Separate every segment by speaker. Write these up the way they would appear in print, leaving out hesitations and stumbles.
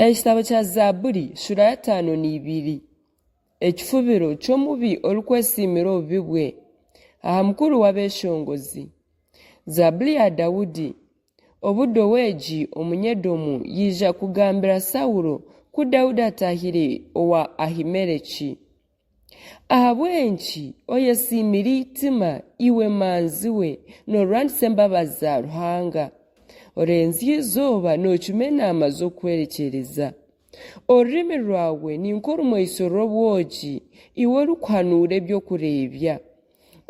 Speaker 1: Ekitabo kya Zaaburi shuura y'ataano na ibiri. Ekifubiro ky'omubi orikwesiimira obubi bwe. Aha mukuru w'abeeshongozi. Zaaburi ya Daudi. Obu Doegi Omunyedomu yaija kugambira Saulo ku Daudi ataahire owa Ahimeleki. Ahabw'enki oyesiimire eitima, iwe manzi we, noorwanisa embabazi za Ruhanga? Orenzya eizooba noocuma enaama z'okuhwerekyereza. Orurimi rwawe ni nk'orumweiso rw'obwogi, iwe orikuhanuura eby'okureebya.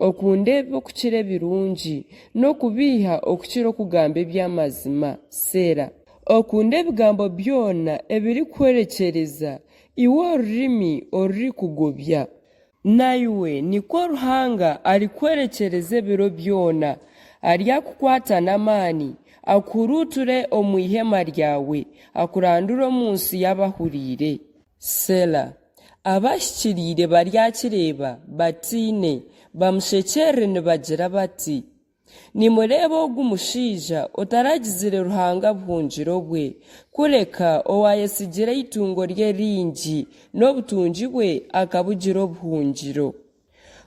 Speaker 1: Okunda ebibi okukira ebirungi, n'okubeiha okukira okugamba eby'amazima. Seera. Okunda ebigambo byona ebirikuhwerekyereza, iwe orurimi orurikugobya. Naiwe nikwo Ruhanga arikuhwerekyereza ebiro byona, aryakukwata n'amaani, akuhuruuture omu ihema ryawe, akurandure omu nsi y'abahuriire. Sela. Abahikiriire baryakireeba, batiine, bamushekyerere nibagira bati, Nimureeba ogu mushaija otaragizire Ruhanga buhungiro bwe, kureka owaayesigire eitungo rye ringi, n'obutungi bwe akabugira obuhungiro.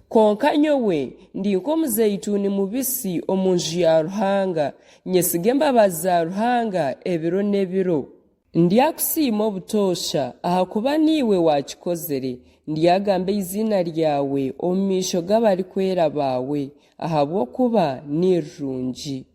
Speaker 1: Kwonka nyowe ndi nk'omuzeituuni mubisi omu nju ya Ruhanga, nyesiga embabazi za Ruhanga ebiro n'ebiro. Ndyakusiima obutoosha, ahakuba niiwe waakikozire. Ndyagamba eiziina ryawe omu maisho g'abarikwera baawe, ahabw'okuba ni rirungi.